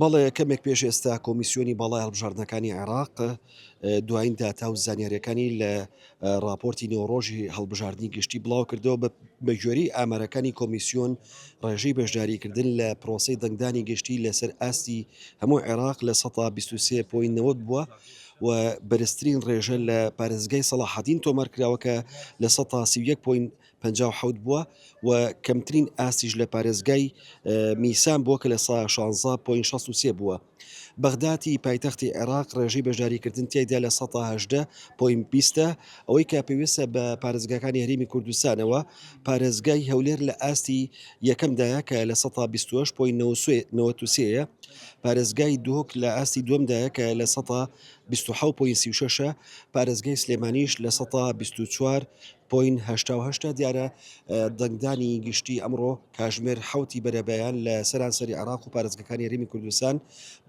بەڵێ کەمێک پێش ئێستا کۆمیسیۆنی باڵای هەڵبژاردنەکانی عێراق دوایین داتا و زانیاریەکانی لە راپۆرتی نێوڕۆژی هەڵبژاردنی گشتی بڵاو کردەوە بە گوێرەی ئامارەکانی کۆمیسیۆن ڕێژەی بەشداریکردن لە پرۆسەی دەنگدانی گشتی لەسەر ئاستی هەموو عێراق لە 23.90 بووە و بەرزترین ڕێژە لە پارێزگای سەڵاحەدین تۆمار کراوە کە لە 31.57 بووە و کەمترین ئاستیش لە پارێزگای میسان بووە کە لە 16.63 بووە. بەغداتی پایتەختی عێراق ڕێژەی بەشداریکردن تیایدا لە 18 point 20 ئەوەی کە پێویستە بە پارێزگاکانی هەرێمی کوردستانەوە پارێزگای هەولێر لە ئاستی یەکەمدایە کە لە 28 point 93 پارێزگای دهۆک لە ئاستی دووەمدایە کە لە 27 point 36 پارێزگای سلێمانیش لە 24 point 88 دیارە دەنگدانی گشتی ئەمڕۆ کاژمێر حوتی بەرەبەیان لە سەرانسەری عێراق و پارێزگەکانی هەرێمی کوردستان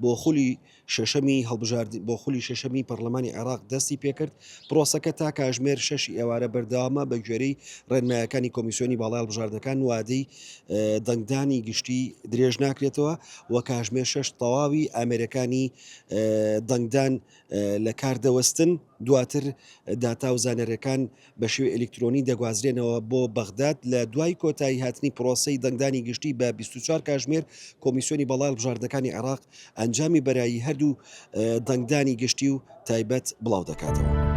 بۆ خولی شەشەمی هەڵبژارد بۆ خولی شەشەمی پەرلەمانی عێراق دەستی پێکرد پرۆسەکە تا کاژمێر شەشی ئێوارە بەردەوامە بە گوێرەی ڕێنمایەکانی کۆمیسیۆنی باڵای هەڵبژاردنەکان وادەی دەنگدانی گشتی درێژ ناکرێتەوە و کاژمێر شەش تەواوی ئامێرەکانی دەنگدان لە کار دەوەستن، دواتر داتا و زانیارییەکان بە شێوەی ئەلیکترۆنی دەگوازرێنەوە بۆ بەغداد، لە دوای کۆتایی هاتنی پرۆسەی دەنگدانی گشتی بە 24 کاژمێر کۆمیسیۆنی باڵای هەڵبژاردنەکانی عێراق ئەنجامی بەرایی هەردوو دەنگدانی گشتی و تایبەت بڵاو دەکاتەوە.